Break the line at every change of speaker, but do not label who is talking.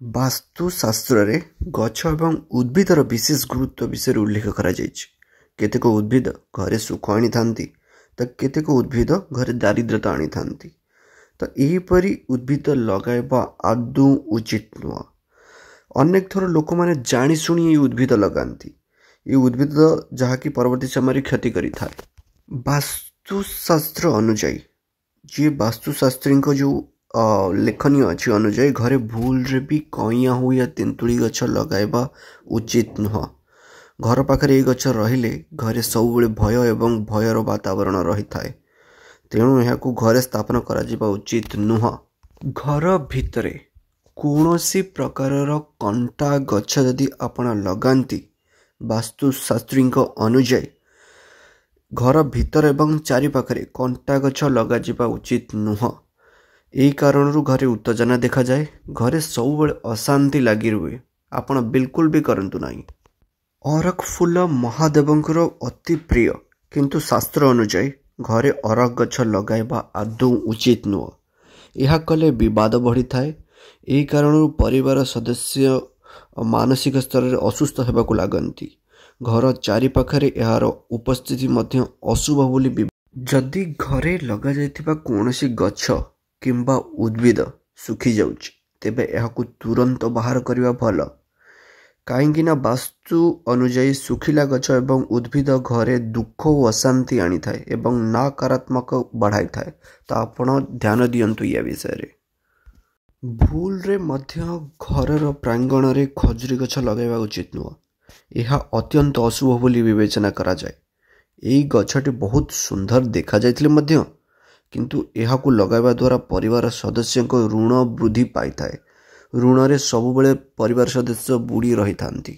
ବାସ୍ତୁଶାସ୍ତ୍ରରେ ଗଛ ଏବଂ ଉଦ୍ଭିଦର ବିଶେଷ ଗୁରୁତ୍ୱ ବିଷୟରେ ଉଲ୍ଲେଖ କରାଯାଇଛି। କେତେକ ଉଦ୍ଭିଦ ଘରେ ସୁଖ ଆଣିଥାନ୍ତି ତ କେତେକ ଉଦ୍ଭିଦ ଘରେ ଦାରିଦ୍ରତା ଆଣିଥାନ୍ତି। ତ ଏହିପରି ଉଦ୍ଭିଦ ଲଗାଇବା ଆଦୌ ଉଚିତ ନୁହଁ। ଅନେକ ଥର ଲୋକମାନେ ଜାଣିଶୁଣି ଏହି ଉଦ୍ଭିଦ ଲଗାନ୍ତି, ଏହି ଉଦ୍ଭିଦ ଯାହାକି ପରବର୍ତ୍ତୀ ସମୟରେ କ୍ଷତି କରିଥାଏ। ବାସ୍ତୁଶାସ୍ତ୍ର ଅନୁଯାୟୀ, ଯିଏ ବାସ୍ତୁଶାସ୍ତ୍ରୀଙ୍କ ଯେଉଁ ଲେଖନୀୟ ଅଛି ଅନୁଯାୟୀ, ଘରେ ଭୁଲରେ ବି କଇଁଆ ହଉ ୟା ତେନ୍ତୁଳି ଗଛ ଲଗାଇବା ଉଚିତ ନୁହଁ। ଘର ପାଖରେ ଏହି ଗଛ ରହିଲେ ଘରେ ସବୁବେଳେ ଭୟ ଏବଂ ଭୟର ବାତାବରଣ ରହିଥାଏ, ତେଣୁ ଏହାକୁ ଘରେ ସ୍ଥାପନ କରାଯିବା ଉଚିତ ନୁହଁ। ଘର ଭିତରେ କୌଣସି ପ୍ରକାରର କଣ୍ଟା ଗଛ ଯଦି ଆପଣ ଲଗାନ୍ତି, ବାସ୍ତୁଶାସ୍ତ୍ରୀଙ୍କ ଅନୁଯାୟୀ ଘର ଭିତର ଏବଂ ଚାରିପାଖରେ କଣ୍ଟା ଗଛ ଲଗାଯିବା ଉଚିତ ନୁହଁ। ଏହି କାରଣରୁ ଘରେ ଉତ୍ତେଜନା ଦେଖାଯାଏ, ଘରେ ସବୁବେଳେ ଅଶାନ୍ତି ଲାଗି ରୁହେ। ଆପଣ ବିଲକୁଲ ବି କରନ୍ତୁ ନାହିଁ। ଅରଖ ଫୁଲ ମହାଦେବଙ୍କର ଅତି ପ୍ରିୟ, କିନ୍ତୁ ଶାସ୍ତ୍ର ଅନୁଯାୟୀ ଘରେ ଅରଖ ଗଛ ଲଗାଇବା ଆଦୌ ଉଚିତ ନୁହଁ। ଏହା କଲେ ବିବାଦ ବଢ଼ିଥାଏ। ଏହି କାରଣରୁ ପରିବାର ସଦସ୍ୟ ମାନସିକ ସ୍ତରରେ ଅସୁସ୍ଥ ହେବାକୁ ଲାଗନ୍ତି। ଘର ଚାରିପାଖରେ ଏହାର ଉପସ୍ଥିତି ମଧ୍ୟ ଅଶୁଭ ବୋଲି। ଯଦି ଘରେ ଲଗାଯାଇଥିବା କୌଣସି ଗଛ କିମ୍ବା ଉଦ୍ଭିଦ ଶୁଖିଯାଉଛି, ତେବେ ଏହାକୁ ତୁରନ୍ତ ବାହାର କରିବା ଭଲ, କାହିଁକିନା ବାସ୍ତୁ ଅନୁଯାୟୀ ଶୁଖିଲା ଗଛ ଏବଂ ଉଦ୍ଭିଦ ଘରେ ଦୁଃଖ ଓ ଅଶାନ୍ତି ଆଣିଥାଏ ଏବଂ ନକାରାତ୍ମକ ବଢ଼ାଇଥାଏ। ତ ଆପଣ ଧ୍ୟାନ ଦିଅନ୍ତୁ ୟା ବିଷୟରେ। ଭୁଲରେ ମଧ୍ୟ ଘରର ପ୍ରାଙ୍ଗଣରେ ଖଜୁରୀ ଗଛ ଲଗାଇବା ଉଚିତ ନୁହଁ। ଏହା ଅତ୍ୟନ୍ତ ଅଶୁଭ ବୋଲି ବିବେଚନା କରାଯାଏ। ଏହି ଗଛଟି ବହୁତ ସୁନ୍ଦର ଦେଖାଯାଇଥିଲେ ମଧ୍ୟ, କିନ୍ତୁ ଏହାକୁ ଲଗାଇବା ଦ୍ୱାରା ପରିବାର ସଦସ୍ୟଙ୍କ ଋଣ ବୃଦ୍ଧି ପାଇଥାଏ। ଋଣରେ ସବୁବେଳେ ପରିବାର ସଦସ୍ୟ ବୁଡ଼ି ରହିଥାନ୍ତି।